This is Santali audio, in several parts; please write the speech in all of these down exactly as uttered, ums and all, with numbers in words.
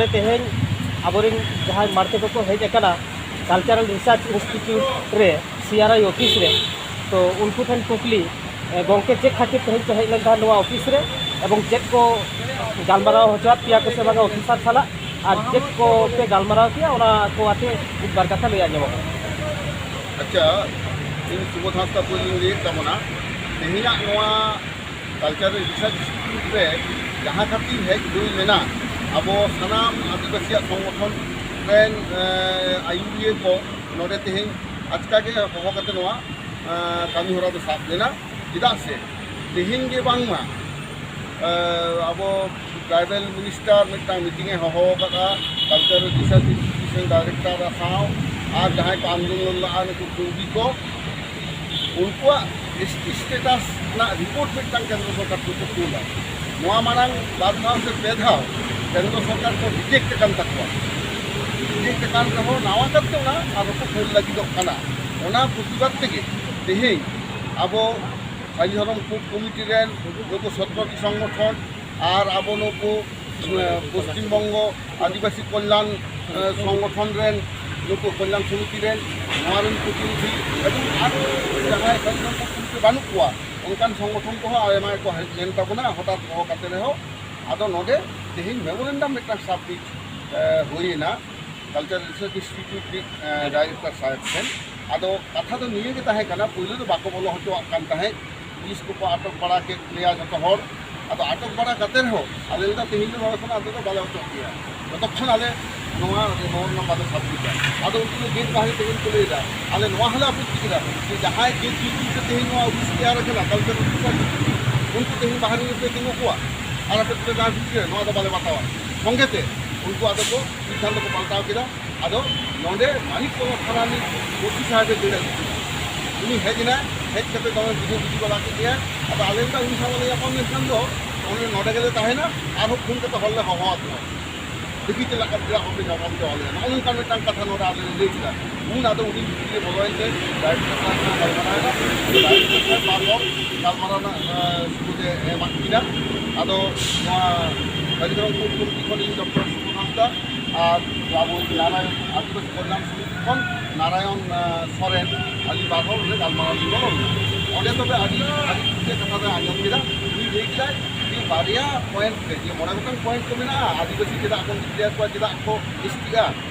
ᱛᱮᱦᱮᱧ ᱟᱵᱚᱨᱮᱱ ᱡᱟᱦᱟᱸᱭ ᱢᱟᱲᱛᱮ ᱠᱚᱠᱚ ᱦᱮᱡ ᱟᱠᱟᱱᱟ Cultural Research Institute ᱨᱮ, ᱥᱤ ᱟᱨ ᱟᱭ ᱚᱯᱷᱤᱥ ᱨᱮ, ᱛᱚ ᱩᱱᱠᱩ ᱴᱷᱮᱱ ᱠᱩᱠᱞᱤ, ᱮ, ᱜᱚᱢᱠᱮ, ᱪᱮᱫ ᱠᱷᱟᱹᱛᱤᱨ ᱛᱮᱦᱮᱧ ᱯᱮ ᱦᱮᱡ ᱞᱮᱱ ᱛᱟᱦᱮᱸᱫ ᱱᱚᱣᱟ ᱚᱯᱷᱤᱥ ᱨᱮ ᱮᱵᱚᱝ ᱪᱮᱫ ᱠᱚ ᱜᱟᱞᱢᱟᱨᱟᱣ ᱦᱚᱪᱚᱣᱟᱫ ᱯᱮᱭᱟ ᱠᱚ ᱥᱮ ᱵᱟᱝᱟ ᱚᱯᱷᱤᱥᱟᱨ ᱥᱟᱞᱟᱜ, ᱟᱨ ᱪᱮᱫ ᱠᱚ ᱯᱮ ᱜᱟᱞᱢᱟᱨᱟᱣ ᱠᱮᱭᱟ, ᱚᱱᱟ ᱠᱚ ᱟᱛᱮ ᱢᱤᱫ ᱵᱟᱨ ᱠᱟᱛᱷᱟ ᱞᱟᱹᱭ ᱟᱸᱡᱚᱢᱚᱜ ᱢᱮ᱾ ᱟᱪᱪᱷᱟ, ᱤᱧ ᱥᱩᱵᱳᱫᱷ ᱦᱟᱸᱥᱫᱟ ᱯᱳᱭᱞᱳᱧ ᱞᱟᱹᱭᱮᱫ ᱛᱟᱵᱚᱱᱟ, ᱛᱮᱦᱮᱧᱟᱜ ᱱᱚᱣᱟ Cultural Research Institute ᱨᱮ ᱡᱟᱦᱟᱸ ᱠᱷᱟᱹᱛᱤᱨ ᱦᱮᱡ ᱦᱩᱭ ᱞᱮᱱᱟ, ᱟᱵᱚ ᱥᱟᱱᱟᱢ ᱟᱹᱫᱤᱵᱟᱹᱥᱤᱭᱟᱜ ᱥᱚᱝᱜᱚᱴᱷᱚᱱ ᱨᱮᱱ, ᱮ, ᱟᱹᱭᱩᱨᱤᱭᱟᱹ ᱠᱚ ᱱᱚᱰᱮ ᱛᱮᱦᱮᱧ ᱟᱪᱠᱟ ᱜᱮ ᱦᱚᱦᱚ ᱠᱟᱛᱮ ᱱᱚᱣᱟ, ᱮ, ᱠᱟᱹᱢᱤ ᱦᱚᱨᱟ ᱫᱚ ᱥᱟᱵ ᱞᱮᱱᱟ᱾ ᱪᱮᱫᱟᱜ ᱥᱮ ᱛᱮᱦᱮᱧ ᱜᱮ ᱵᱟᱝᱢᱟ, ᱮ, ᱟᱵᱚ ᱴᱨᱟᱭᱵᱮᱞ ᱢᱤᱱᱤᱥᱴᱟᱨ ᱢᱤᱫᱴᱟᱝ ᱢᱤᱴᱤᱝ ᱮ ᱦᱚᱦᱚ ᱟᱠᱟᱫᱟ Cultural Research Institution ᱰᱟᱭᱨᱮᱠᱴᱚᱨ ᱥᱟᱶ, ᱟᱨ ᱡᱟᱦᱟᱸᱭ ᱠᱚ ᱟᱱᱫᱳᱞᱚᱱ ᱞᱟᱜᱼᱟ, ᱱᱩᱠᱩ ᱠᱩᱲᱵᱤ ᱠᱚ, ᱩᱱᱠᱩᱣᱟᱜ ᱮᱥ ᱴᱤ ᱥᱴᱮᱴᱟᱥ ᱨᱮᱱᱟᱜ ᱨᱤᱯᱳᱨᱴ ᱢᱤᱫᱴᱟᱝ ᱠᱮᱱᱫᱨᱚ ᱥᱚᱨᱠᱟᱨ ᱴᱷᱮᱱ ᱠᱚ ᱠᱩᱞᱟ᱾ ᱱᱚᱣᱟ ᱢᱟᱲᱟᱝ ᱵᱟᱨ ᱫᱷᱟᱣ ᱥᱮ ᱯᱮ ᱫᱷᱟᱣ ᱠᱮᱱᱫᱨᱚ ᱥᱚᱨᱠᱟᱨ ᱠᱚ ᱨᱤᱡᱮᱠᱴ ᱟᱠᱟᱱ ᱛᱟᱠᱚᱣᱟ᱾ ᱨᱤᱡᱮᱠᱴ ᱟᱠᱟᱱ ᱨᱮᱦᱚᱸ ᱱᱟᱣᱟ ᱠᱟᱛᱮ ᱚᱱᱟ ᱟᱨᱦᱚᱸ ᱠᱚ ᱠᱩᱞ ᱞᱟᱹᱜᱤᱫᱚᱜ ᱠᱟᱱᱟ᱾ ᱚᱱᱟ ᱯᱨᱚᱛᱤᱵᱟᱫ ᱛᱮᱜᱮ ᱛᱮᱦᱮᱧ ᱟᱵᱚ ᱥᱟᱹᱨᱤ ᱫᱷᱚᱨᱚᱢ ᱠᱳᱰ ᱠᱚᱢᱤᱴᱤ ᱨᱮᱱ ᱱᱩᱠᱩ ᱥᱚᱛᱨᱚ ᱴᱤ ᱥᱚᱝᱜᱚᱴᱷᱚᱱ ᱟᱨ ᱟᱵᱚ ᱱᱩᱠᱩ, ᱮ, ᱯᱚᱥᱪᱤᱢ ᱵᱚᱝᱜᱚ ᱟᱹᱫᱤᱵᱟᱹᱥᱤ ᱠᱚᱞᱭᱟᱱ, ᱮ, ᱥᱚᱝᱜᱚᱴᱷᱚᱱ ᱨᱮᱱ ᱱᱩᱠᱩ ᱠᱚᱞᱭᱟᱱ ᱥᱚᱢᱤᱛᱤ ᱨᱮᱱ ᱱᱚᱣᱟ ᱨᱮᱱ ᱯᱨᱚᱛᱤᱱᱤᱫᱷᱤ ᱮᱵᱚᱝ ᱟᱨ ᱡᱟᱦᱟᱸᱭ ᱥᱟᱹᱨᱤ ᱫᱷᱚᱨᱚᱢ ᱠᱳᱰ ᱠᱚᱢᱤᱴᱤ ᱵᱟᱹᱱᱩᱜ ᱠᱚᱣᱟ, ᱚᱱᱠᱟᱱ ᱥᱚᱝᱜᱚᱴᱷᱚᱱ ᱠᱚᱦᱚᱸ ᱟᱭᱢᱟ ᱜᱮᱠᱚ ᱦᱮᱡ ᱞᱮᱱ ᱛᱟᱵᱚᱱᱟ ᱦᱚᱴᱟᱛ ᱦᱚᱦᱚ ᱠᱟᱛᱮ ᱨᱮᱦᱚᱸ᱾ ᱟᱫᱚ ᱱᱚᱰᱮ ᱛᱮᱦᱮᱧ ᱢᱮᱢᱳᱨᱮᱱᱰᱟᱢ ᱢᱤᱫᱴᱟᱝ ᱥᱟᱵᱢᱤᱴ, ᱮ, ᱦᱩᱭᱮᱱᱟ Cultural Research Institute ᱨᱤᱱᱤᱡ, ᱮ, ᱰᱟᱭᱨᱮᱠᱴᱚᱨ ᱥᱟᱦᱮᱵᱽ ᱴᱷᱮᱱ᱾ ᱟᱫᱚ ᱠᱟᱛᱷᱟ ᱫᱚ ᱱᱤᱭᱟᱹ ᱜᱮ ᱛᱟᱦᱮᱸ ᱠᱟᱱᱟ, ᱯᱳᱭᱞᱳ ᱫᱚ ᱵᱟᱠᱚ ᱵᱚᱞᱚ ᱦᱚᱪᱚᱣᱟᱜ ᱠᱟᱱ ᱛᱟᱦᱮᱸᱫ, ᱯᱩᱞᱤᱥ ᱠᱚᱠᱚ ᱟᱴᱚᱠ ᱵᱟᱲᱟ ᱠᱮᱫ ᱞᱮᱭᱟ ᱡᱚᱛᱚ ᱦᱚᱲ᱾ ᱟᱫᱚ ᱟᱴᱚᱠ ᱵᱟᱲᱟ ᱠᱟᱛᱮ ᱨᱮᱦᱚᱸ ᱟᱞᱮ ᱞᱟᱹᱭᱫᱟ, "ᱛᱮᱦᱮᱧ ᱫᱚ ᱱᱚᱰᱮ ᱠᱷᱚᱱ ᱟᱞᱮ ᱫᱚ ᱵᱟᱞᱮ ᱚᱪᱚᱜ ᱜᱮᱭᱟ, ᱡᱚᱛᱚᱠᱷᱚᱱ ᱟᱞᱮ ᱱᱚᱣᱟ ᱢᱮᱢᱳᱨᱮᱱᱰᱟᱢ ᱵᱟᱞᱮ ᱥᱟᱵᱢᱤᱴᱟ᱾" ᱟᱫᱚ ᱩᱱᱠᱩ ᱫᱚ ᱜᱮᱴ ᱵᱟᱦᱨᱮ ᱛᱮᱜᱮ ᱠᱚ ᱞᱟᱹᱭᱫᱟ, "ᱟᱞᱮ ᱱᱚᱣᱟ ᱦᱚᱸᱞᱮ ᱟᱯᱚᱛᱛᱤ ᱠᱮᱫᱟ ᱡᱮ ᱡᱟᱦᱟᱸᱭ ᱜᱮᱴ ᱧᱩᱛᱩᱢ ᱛᱮ ᱛᱮᱦᱮᱧ ᱱᱚᱣᱟ ᱚᱯᱷᱤᱥ ᱛᱮᱭᱟᱨ ᱟᱠᱟᱱᱟ, Cultural Research Institute, ᱩᱱᱠᱩ ᱛᱮᱦᱮᱧ ᱵᱟᱦᱨᱮ ᱨᱮᱯᱮ ᱛᱤᱸᱜᱩ ᱠᱚᱣᱟ ᱟᱨ ᱟᱯᱮ ᱫᱚᱯᱮ ᱨᱟᱡᱽᱱᱤᱛᱤ ᱨᱮ, ᱱᱚᱣᱟ ᱫᱚ ᱵᱟᱞᱮ ᱵᱟᱛᱟᱣᱟ᱾" ᱥᱚᱸᱜᱮ ᱛᱮ ᱩᱱᱠᱩ ᱟᱫᱚ ᱠᱚ ᱥᱤᱫᱽᱫᱷᱟᱱᱛᱚ ᱠᱚ ᱯᱟᱞᱴᱟᱣ ᱠᱮᱫᱟ᱾ ᱟᱫᱚ ᱱᱚᱰᱮ ᱢᱟᱱᱤᱠ ᱯᱚᱨᱵᱚᱛ ᱛᱷᱟᱱᱟ ᱨᱤᱱᱤᱡ ᱳ ᱥᱤ ᱥᱟᱦᱮᱵᱮ ᱫᱟᱹᱲ ᱟᱹᱜᱩ ᱠᱮᱫᱟ᱾ ᱩᱱᱤ ᱦᱮᱡ ᱮᱱᱟᱭ, ᱦᱮᱡ ᱠᱟᱛᱮ ᱫᱚᱢᱮ ᱵᱩᱡᱷᱟᱹᱣ ᱵᱩᱡᱷᱟᱹᱣ ᱵᱟᱲᱟ ᱠᱮᱫ ᱜᱮᱭᱟ᱾ ᱟᱫᱚ ᱟᱞᱮ ᱫᱚ ᱩᱱᱤ ᱥᱟᱶ ᱵᱟᱞᱮ ᱧᱟᱯᱟᱢ ᱞᱮᱱᱠᱷᱟᱱ ᱫᱚ ᱱᱚᱰᱮ, ᱱᱚᱰᱮ ᱜᱮᱞᱮ ᱛᱟᱦᱮᱱᱟ, ᱟᱨᱦᱚᱸ ᱯᱷᱳᱱ ᱠᱟᱛᱮ ᱦᱚᱲ ᱞᱮ ᱦᱚᱦᱚ ᱟᱠᱚᱣᱟ, ᱫᱮᱠᱷᱤ ᱪᱮᱫ ᱞᱮᱠᱟ ᱪᱮᱫᱟᱜ ᱵᱟᱯᱮ ᱧᱟᱯᱟᱢ ᱦᱚᱪᱚ ᱟᱞᱮᱭᱟ, ᱱᱚᱜᱼᱚ ᱱᱚᱝᱠᱟ ᱢᱤᱫᱴᱟᱝ ᱠᱟᱛᱷᱟ ᱱᱚᱰᱮ ᱟᱞᱮ ᱞᱮ ᱞᱟᱹᱭ ᱠᱮᱫᱟ᱾ ᱩᱱ ᱟᱫᱚ ᱩᱱᱤ ᱵᱷᱤᱛᱨᱤ ᱨᱮ ᱵᱚᱞᱚᱭᱮᱱ ᱛᱮ ᱰᱟᱭᱨᱮᱠᱴᱚᱨ ᱥᱟᱦᱮᱵ ᱥᱟᱶ ᱜᱟᱞᱢᱟᱨᱟᱣ ᱮᱱᱟ᱾ ᱰᱟᱭᱨᱮᱠᱴᱚᱨ ᱥᱟᱦᱮᱵ ᱵᱟᱨ ᱦᱚᱲ ᱜᱟᱞᱢᱟᱨᱟᱣ ᱨᱮᱱᱟᱜ, ᱮᱸ, ᱥᱩᱡᱳᱜᱽ ᱮ ᱮᱢᱟᱫ ᱠᱤᱱᱟ᱾ ᱟᱫᱚ ᱱᱚᱣᱟ ᱥᱟᱹᱨᱤ ᱫᱷᱚᱨᱚᱢ ᱠᱳᱰ ᱠᱚᱢᱤᱴᱤ ᱠᱷᱚᱱ ᱤᱧ ᱰᱚᱠᱴᱚᱨ ᱥᱩᱵᱳᱫᱷ ᱟᱨ ᱟᱵᱚ ᱱᱟᱨᱟᱭᱚᱱ ᱟᱹᱫᱤᱵᱟᱹᱥᱤ ᱠᱚᱞᱭᱟᱱ ᱥᱚᱢᱤᱛᱤ ᱠᱷᱚᱱ ᱱᱟᱨᱟᱭᱚᱱ, ᱟᱸ, ᱥᱚᱨᱮᱱ, ᱟᱹᱞᱤᱧ ᱵᱟᱨ ᱦᱚᱲ ᱚᱸᱰᱮ ᱜᱟᱞᱢᱟᱨᱟᱣ ᱞᱤᱧ ᱵᱚᱞᱚ ᱞᱮᱱᱟ᱾ ᱚᱸᱰᱮ ᱛᱚᱵᱮ ᱟᱹᱰᱤ ᱵᱷᱟᱹᱜᱤ ᱴᱷᱤᱠ ᱜᱮ ᱠᱟᱛᱷᱟ ᱫᱚᱭ ᱟᱸᱡᱚᱢ ᱠᱮᱫᱟ᱾ ᱩᱱᱤ ᱞᱟᱹᱭ ᱠᱮᱫᱟᱭ ᱡᱮ ᱵᱟᱨᱭᱟ ᱯᱚᱭᱮᱱᱴ ᱛᱮ, ᱡᱮ ᱢᱚᱬᱮ ᱜᱚᱴᱟᱝ ᱯᱚᱭᱮᱱᱴ ᱠᱚ ᱢᱮᱱᱟᱜᱼᱟ, ᱟᱹᱫᱤᱵᱟᱹᱥᱤ ᱪᱮᱫᱟᱜ ᱵᱚᱱ ᱰᱤᱠᱞᱮᱭᱟᱨ ᱠᱚᱣᱟ, ᱪᱮᱫᱟᱜ ᱠᱚ ᱮᱥ ᱴᱤᱜᱼᱟ,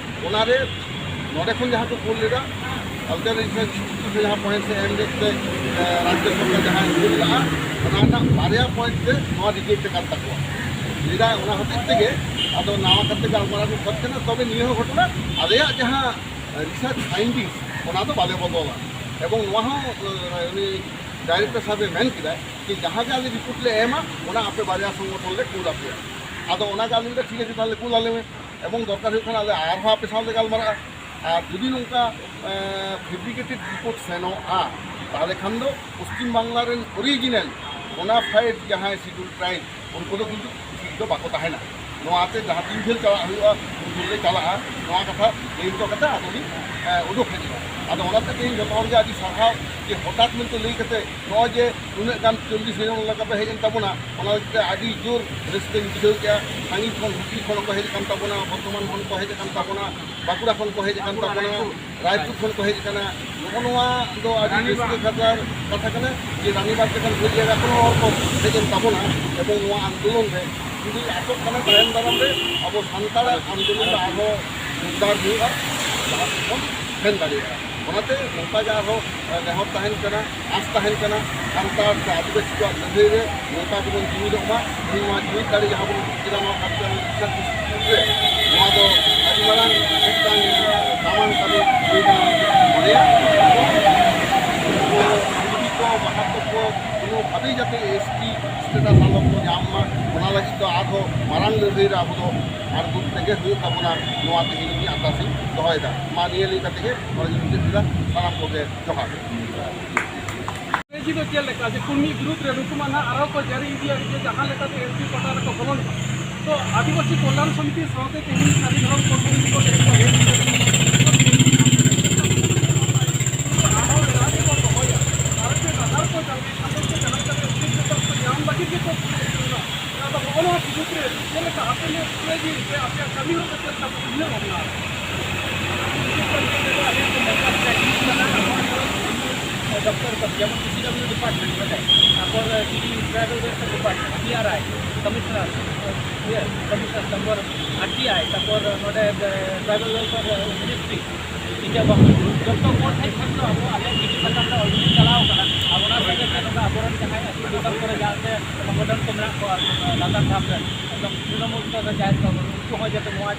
ᱚᱱᱟᱨᱮ ᱱᱚᱰᱮ ᱠᱷᱚᱱ ᱡᱟᱦᱟᱸ ᱠᱚ ᱠᱩᱞ ᱞᱮᱫᱟ, ᱟᱞᱛᱮ ᱨᱮᱡᱤᱥᱴᱨᱮᱥᱚᱱ ᱡᱟᱦᱟᱸ ᱯᱚᱭᱮᱱᱴ ᱮ ᱮᱢ ᱞᱮᱫ ᱛᱮ, ᱮ, ᱨᱟᱡᱽᱡᱚ ᱥᱚᱨᱠᱟᱨ ᱡᱟᱦᱟᱸᱭ ᱠᱩᱞ ᱞᱮᱫᱟ, ᱚᱱᱟ ᱨᱮᱱᱟᱜ ᱵᱟᱨᱭᱟ ᱯᱚᱭᱮᱱᱴ ᱛᱮ ᱱᱚᱣᱟ ᱨᱤᱡᱮᱠᱴ ᱟᱠᱟᱱ ᱛᱟᱠᱚᱣᱟ᱾ ᱪᱮᱫᱟᱜ ᱚᱱᱟ ᱦᱚᱛᱮᱡ ᱛᱮᱜᱮ ᱟᱫᱚ ᱱᱟᱣᱟ ᱠᱟᱛᱮ ᱜᱟᱞᱢᱟᱨᱟᱣ ᱠᱚ ᱠᱷᱚᱡᱽ ᱠᱟᱱᱟ᱾ ᱛᱚᱵᱮ ᱱᱤᱭᱟᱹ ᱦᱚᱸ ᱜᱷᱚᱴᱚᱱᱟ ᱟᱞᱮᱭᱟᱜ ᱡᱟᱦᱟᱸ ᱨᱤᱥᱟᱨᱪ ᱯᱷᱟᱭᱤᱱᱰᱤᱝᱥ, ᱚᱱᱟ ᱫᱚ ᱵᱟᱞᱮ ᱵᱚᱫᱚᱞᱟ᱾ ᱮᱵᱚᱝ ᱱᱚᱣᱟ ᱦᱚᱸ, ᱮ, ᱩᱱᱤ ᱰᱟᱭᱨᱮᱠᱴᱚᱨ ᱥᱟᱦᱮᱵ ᱮ ᱢᱮᱱ ᱠᱮᱫᱟ ᱡᱮ ᱡᱟᱦᱟᱸ ᱜᱮ ᱟᱞᱮ ᱨᱤᱯᱳᱨᱴ ᱞᱮ ᱮᱢᱟ, ᱚᱱᱟ ᱟᱯᱮ ᱵᱟᱨᱭᱟ ᱥᱚᱝᱜᱚᱴᱷᱚᱱ ᱞᱮ ᱠᱩᱞ ᱟᱯᱮᱭᱟ᱾ ᱟᱫᱚ ᱚᱱᱟ ᱜᱮ ᱟᱞᱮ ᱞᱮ, ᱴᱷᱤᱠ ᱟᱪᱷᱮ, ᱛᱟᱦᱞᱮ ᱠᱩᱞ ᱟᱞᱮ ᱢᱮ᱾ ᱮᱵᱚᱝ ᱫᱚᱨᱠᱟᱨ ᱦᱩᱭᱩᱜ ᱠᱷᱟᱱ ᱟᱞᱮ ᱟᱨᱦᱚᱸ ᱟᱯᱮ ᱥᱟᱶ ᱞᱮ ᱜᱟᱞᱢᱟᱨᱟᱜᱼᱟ᱾ ᱟᱨ ᱡᱩᱫᱤ ᱱᱚᱝᱠᱟ, ᱮ, ᱯᱷᱮᱵᱽᱨᱤᱠᱮᱴᱮᱰ ᱨᱤᱯᱳᱨᱴ ᱥᱮᱱᱚᱜᱼᱟ, ᱛᱟᱦᱞᱮ ᱠᱷᱟᱱ ᱫᱚ ᱯᱚᱥᱪᱤᱢ ᱵᱟᱝᱞᱟ ᱨᱮᱱ ᱚᱨᱤᱡᱤᱱᱟᱞ ᱵᱚᱱᱟᱯᱷᱟᱭᱮᱰ ᱡᱟᱦᱟᱸᱭ ᱥᱤᱰᱩᱞ ᱴᱨᱟᱭᱤᱵᱽ, ᱩᱱᱠᱩ ᱫᱚ ᱠᱤᱱᱛᱩ ᱴᱷᱤᱠ ᱫᱚ ᱵᱟᱠᱚ ᱛᱟᱦᱮᱱᱟ᱾ ᱱᱚᱣᱟᱛᱮ ᱡᱟᱦᱟᱸ ᱛᱤᱱ ᱡᱷᱟᱹᱞ ᱪᱟᱞᱟᱜ ᱦᱩᱭᱩᱜᱼᱟ, ᱩᱱ ᱡᱷᱟᱹᱞ ᱞᱮ ᱪᱟᱞᱟᱜᱼᱟ᱾ ᱱᱚᱣᱟ ᱠᱟᱛᱷᱟ ᱞᱟᱹᱭ ᱦᱚᱴᱚ ᱠᱟᱛᱮ ᱟᱫᱚ ᱞᱤᱧ, ᱮ, ᱩᱰᱩᱠ ᱦᱮᱡ ᱮᱱᱟ᱾ ᱟᱫᱚ ᱚᱱᱟᱛᱮ ᱛᱮᱦᱮᱧ ᱡᱚᱛᱚ ᱦᱚᱲ ᱜᱮ ᱟᱹᱰᱤ ᱥᱟᱨᱦᱟᱣ ᱡᱮ ᱦᱚᱴᱟᱛ ᱢᱮᱱᱛᱮ ᱞᱟᱹᱭ ᱠᱟᱛᱮ ᱱᱚᱜᱼᱚᱭ ᱡᱮ ᱩᱱᱟᱹᱜ ᱜᱟᱱ ᱪᱚᱞᱞᱤᱥ ᱦᱟᱡᱟᱨ ᱞᱮᱠᱟ ᱯᱮ ᱦᱮᱡ ᱮᱱ ᱛᱟᱵᱚᱱᱟ, ᱚᱱᱟ ᱞᱟᱹᱜᱤᱫ ᱛᱮ ᱟᱹᱰᱤ ᱡᱳᱨ ᱨᱟᱹᱥᱠᱟᱹᱧ ᱵᱩᱡᱷᱟᱹᱣ ᱠᱮᱜᱼᱟ᱾ ᱥᱟᱺᱜᱤᱧ ᱠᱷᱚᱱ, ᱦᱩᱜᱽᱞᱤ ᱠᱷᱚᱱ ᱦᱚᱸᱠᱚ ᱦᱮᱡ ᱟᱠᱟᱱ ᱛᱟᱵᱚᱱᱟ, ᱵᱚᱨᱫᱷᱚᱢᱟᱱ ᱠᱷᱚᱱ ᱠᱚ ᱦᱮᱡ ᱟᱠᱟᱱ ᱛᱟᱵᱚᱱᱟ, ᱵᱟᱸᱠᱩᱲᱟ ᱠᱷᱚᱱ ᱠᱚ ᱦᱮᱡ ᱟᱠᱟᱱ ᱛᱟᱵᱚᱱᱟ, ᱨᱟᱭᱯᱩᱨ ᱠᱷᱚᱱ ᱠᱚ ᱦᱮᱡ ᱟᱠᱟᱱᱟ᱾ ᱱᱚᱜᱼᱚ ᱱᱚᱣᱟ ᱫᱚ ᱟᱹᱰᱤ ᱨᱟᱹᱥᱠᱟᱹ ᱠᱟᱛᱷᱟ, ᱠᱟᱛᱷᱟ ᱠᱟᱱᱟ ᱡᱮ ᱨᱟᱱᱤᱵᱟᱜᱽ ᱞᱮᱠᱟᱱ ᱡᱟᱭᱜᱟ ᱠᱷᱚᱱ ᱦᱚᱸ ᱦᱚᱲ ᱠᱚ ᱦᱮᱡ ᱮᱱ ᱛᱟᱵᱚᱱᱟ᱾ ᱮᱵᱚᱝ ᱱᱚᱣᱟ ᱟᱱᱫᱳᱞᱚᱱ ᱨᱮ ᱡᱩᱫᱤ ᱟᱥᱚᱜ ᱠᱟᱱᱟ ᱛᱟᱭᱚᱢ ᱫᱟᱨᱟᱢ ᱨᱮ ᱟᱵᱚ ᱥᱟᱱᱛᱟᱲᱟᱜ ᱟᱱᱫᱳᱞᱚᱱ ᱫᱚ ᱟᱨᱦᱚᱸ ᱡᱳᱨᱫᱟᱨ ᱦᱩᱭᱩᱜᱼᱟ, ᱞᱟᱦᱟ ᱥᱮᱫ ᱵᱚᱱ ᱥᱮᱱ ᱫᱟᱲᱮᱭᱟᱜᱼᱟ᱾ ᱚᱱᱟᱛᱮ ᱱᱚᱝᱠᱟ ᱜᱮ ᱟᱨᱦᱚᱸ, ᱮ, ᱱᱮᱦᱚᱨ ᱛᱟᱦᱮᱱ ᱠᱟᱱᱟ, ᱟᱸᱥ ᱛᱟᱦᱮᱱ ᱠᱟᱱᱟ, ᱥᱟᱱᱛᱟᱲ ᱥᱮ ᱟᱹᱫᱤᱵᱟᱹᱥᱤ ᱠᱚᱣᱟᱜ ᱞᱟᱹᱲᱦᱟᱹᱭ ᱨᱮ ᱱᱚᱝᱠᱟ ᱜᱮᱵᱚᱱ ᱡᱩᱢᱤᱫᱚᱜ ᱢᱟ᱾ ᱛᱮᱦᱮᱧ ᱱᱚᱣᱟ ᱡᱩᱢᱤᱫ ᱫᱟᱲᱮ ᱡᱟᱦᱟᱸ ᱵᱚᱱ ᱩᱫᱩᱜ ᱠᱮᱫᱟ ᱱᱚᱣᱟ ᱠᱟᱞᱪᱟᱨᱟᱞ ᱨᱤᱥᱟᱨᱪ ᱤᱱᱥᱴᱤᱴᱭᱩᱴ ᱨᱮ, ᱱᱚᱣᱟ ᱫᱚ ᱟᱹᱰᱤ ᱢᱟᱨᱟᱝ ᱢᱤᱫᱴᱟᱝ ᱫᱟᱢᱟᱱ ᱠᱟᱹᱢᱤ ᱦᱩᱭ ᱠᱟᱱᱟ ᱢᱮᱱᱛᱮ ᱢᱚᱱᱮᱭᱟ᱾ ᱟᱵᱚ ᱠᱩᱲᱤ ᱠᱚ, ᱵᱟᱦᱟ ᱛᱚᱠᱚ ᱠᱳᱱᱳ ᱵᱷᱟᱵᱮ ᱡᱟᱛᱮ ᱮᱥ ᱴᱤ ᱥᱴᱮᱴᱟᱥ ᱟᱞᱚ ᱠᱚ ᱧᱟᱢ ᱢᱟ, ᱚᱱᱟ ᱞᱟᱹᱜᱤᱫ ᱫᱚ ᱟᱨᱦᱚᱸ ᱢᱟᱨᱟᱝ ᱞᱟᱹᱲᱦᱟᱹᱭ ᱨᱮ ᱟᱵᱚ ᱫᱚ ᱟᱬᱜᱚ ᱛᱮᱜᱮ ᱦᱩᱭᱩᱜ ᱛᱟᱵᱚᱱᱟ, ᱱᱚᱣᱟ ᱛᱮᱜᱮ ᱤᱧ ᱟᱨᱫᱟᱥ ᱤᱧ ᱫᱚᱦᱚᱭᱮᱫᱟ᱾ ᱢᱟ ᱱᱤᱭᱟᱹ ᱞᱟᱹᱭ ᱠᱟᱛᱮ ᱜᱮ ᱱᱚᱰᱮ ᱜᱤᱧ ᱢᱩᱪᱟᱹᱫ ᱠᱮᱫᱟ᱾ ᱥᱟᱱᱟᱢ ᱠᱚᱜᱮ ᱡᱚᱦᱟᱨ᱾ ᱥᱴᱨᱮᱴᱮᱡᱤ ᱫᱚ ᱪᱮᱫ ᱞᱮᱠᱟ ᱡᱮ ᱠᱩᱲᱢᱤ ᱵᱤᱨᱩᱫᱷ ᱨᱮ ᱱᱩᱠᱩ ᱢᱟ ᱱᱟᱦᱟᱜ ᱟᱨᱦᱚᱸ ᱠᱚ ᱡᱟᱹᱨᱤ ᱤᱫᱤᱭᱟ ᱡᱮ ᱡᱟᱦᱟᱸ ᱞᱮᱠᱟᱛᱮ ᱮᱥ ᱴᱤ ᱠᱳᱴᱟ ᱨᱮᱠᱚ ᱵᱚᱞᱚᱱ ᱠᱟᱱᱟ᱾ ᱛᱚ ᱟᱹᱫᱤᱵᱟᱹᱥᱤ ᱠᱚᱞᱭᱟᱱ ᱥᱚᱢᱤᱛᱤ ᱥᱟᱶᱛᱮ ᱛᱮᱦᱮᱧ ᱥᱟᱹᱨᱤ ᱫᱷᱚᱨᱚᱢ ᱠᱚᱨᱢᱚ ᱠᱚ ᱦᱮᱡ ᱠᱟᱛᱮ ᱟᱨᱦᱚᱸ ᱞᱟᱹᱲᱦᱟᱹᱭ ᱠᱚ ᱫᱚᱦᱚᱭᱟ᱾ ᱟᱨ ᱥᱮ ᱱᱟᱜᱟᱨ ᱠᱚ ᱡᱟᱸᱜᱮ ᱠᱷᱟᱱ ᱥᱮ ᱡᱟᱦᱟᱸ ᱞᱮᱠᱟᱛᱮ ᱮᱥ ᱴᱤ ᱠᱳᱴᱟ ᱠᱚ ᱧᱟᱢ ᱞᱟᱹᱜᱤᱫ ᱜᱮᱠᱚ ᱠᱩᱨᱩᱢᱩᱴᱩ ᱞᱮᱫᱟ᱾ ᱟᱫᱚ ᱱᱚᱜᱼᱚ ᱱᱚᱣᱟ ᱵᱤᱨᱩᱫᱷ ᱨᱮ ᱪᱮᱫ ᱞᱮᱠᱟ ᱟᱯᱮ ᱱᱤᱭᱟᱹ ᱥᱴᱨᱮᱴᱮᱡᱤ ᱥᱮ ᱟᱯᱮᱭᱟᱜ ᱠᱟᱹᱢᱤ ᱰᱚᱠᱴᱚᱨ ᱠᱚ, ᱡᱮᱢᱚᱱ ᱯᱤᱰᱟᱵᱽᱞᱤᱭᱩ ᱰᱤᱯᱟᱨᱴᱢᱮᱱᱴ ᱢᱮᱱᱟᱜᱼᱟ, ᱛᱟᱨᱯᱚᱨ ᱴᱨᱟᱭᱵᱟᱞ ᱳᱭᱮᱞᱯᱷᱮᱭᱟᱨ ᱰᱤᱯᱟᱨᱴᱢᱮᱱᱴ, ᱰᱤᱟᱨᱟᱭ, ᱠᱚᱢᱤᱥᱚᱱᱟᱨ, ᱤᱭᱟᱹ, ᱠᱚᱢᱤᱥᱚᱱᱟᱨ, ᱛᱟᱨᱯᱚᱨ ᱟᱨᱴᱤᱟᱭ, ᱛᱟᱨᱯᱚᱨ ᱱᱚᱰᱮ tribal welfare ministry, India government, ᱡᱚᱛᱚ ᱠᱚ ᱴᱷᱮᱱ ᱠᱷᱚᱱ ᱫᱚ ᱟᱵᱚ ᱟᱞᱮ ᱪᱤᱴᱷᱤ ᱥᱟᱠᱟᱢ ᱞᱮ ᱚᱞ ᱪᱟᱞᱟᱣ ᱠᱟᱱᱟ᱾ ᱟᱨ ᱚᱱᱟ ᱥᱚᱸᱜᱮ ᱛᱮ ᱱᱚᱝᱠᱟ ᱟᱵᱚᱨᱮᱱ ᱡᱟᱦᱟᱸᱭ ᱟᱹᱛᱩ ᱫᱤᱥᱚᱢ ᱠᱚᱨᱮ ᱡᱟᱦᱟᱸ ᱥᱮ ᱥᱚᱝᱜᱚᱴᱷᱚᱱ ᱠᱚ ᱢᱮᱱᱟᱜ ᱠᱚᱣᱟ, ᱞᱟᱛᱟᱨ ᱫᱷᱟᱯ ᱨᱮᱱ, ᱮᱠᱫᱚᱢ ᱛᱨᱤᱱᱚᱢᱩᱞ ᱥᱛᱚᱨ ᱨᱮ ᱡᱟᱦᱟᱸᱭ ᱠᱚ, ᱩᱱᱠᱩ ᱦᱚᱸ ᱡᱟᱛᱮ ᱱᱚᱣᱟ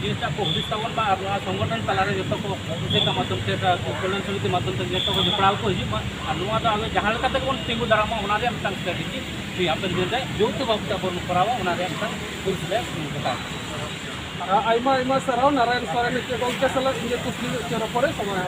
ᱡᱤᱱᱤᱥᱴᱟᱜ ᱠᱚ ᱦᱩᱫᱤᱥ ᱛᱟᱵᱚᱱ ᱢᱟ ᱟᱨ ᱱᱚᱣᱟ ᱥᱚᱝᱜᱚᱴᱷᱚᱱ ᱛᱟᱞᱟᱨᱮ ᱡᱚᱛᱚ ᱠᱚ ᱟᱥᱮᱠᱟ ᱢᱟᱫᱽᱫᱷᱚᱢ ᱛᱮ, ᱠᱚᱞᱭᱟᱱ ᱥᱚᱢᱤᱛᱤ ᱢᱟᱫᱽᱫᱷᱚᱢ ᱛᱮ ᱡᱚᱛᱚ ᱠᱚ ᱡᱚᱯᱲᱟᱣ ᱠᱚ ᱦᱤᱡᱩᱜ ᱢᱟ᱾ ᱟᱨ ᱱᱚᱣᱟ ᱫᱚ ᱟᱵᱚ ᱡᱟᱦᱟᱸ ᱞᱮᱠᱟ ᱛᱮᱜᱮ ᱵᱚᱱ ᱛᱤᱸᱜᱩ ᱫᱟᱨᱟᱢᱟ, ᱚᱱᱟ ᱨᱮᱭᱟᱜ ᱢᱤᱫᱴᱟᱝ ᱥᱴᱨᱮᱴᱮᱡᱤ ᱦᱟᱯᱮᱱ ᱫᱤᱱ ᱨᱮ ᱡᱳᱣᱛᱷᱚ ᱵᱷᱟᱵᱽ ᱛᱮ ᱟᱵᱚ ᱵᱚᱱ ᱠᱚᱨᱟᱣᱟ, ᱚᱱᱟ ᱨᱮᱭᱟᱜ ᱢᱤᱫᱴᱟᱝ ᱠᱳᱨᱥ ᱞᱮ ᱦᱟᱛᱟᱣᱟ᱾ ᱟᱭᱢᱟ ᱟᱭᱢᱟ ᱥᱟᱨᱦᱟᱣ ᱱᱟᱨᱟᱭᱚᱱ ᱥᱚᱨᱮᱱ ᱜᱚᱢᱠᱮ ᱥᱟᱞᱟᱜ ᱤᱧ ᱠᱩᱠᱞᱤ ᱨᱚᱯᱚᱲ ᱨᱮ ᱥᱚᱢᱚᱭ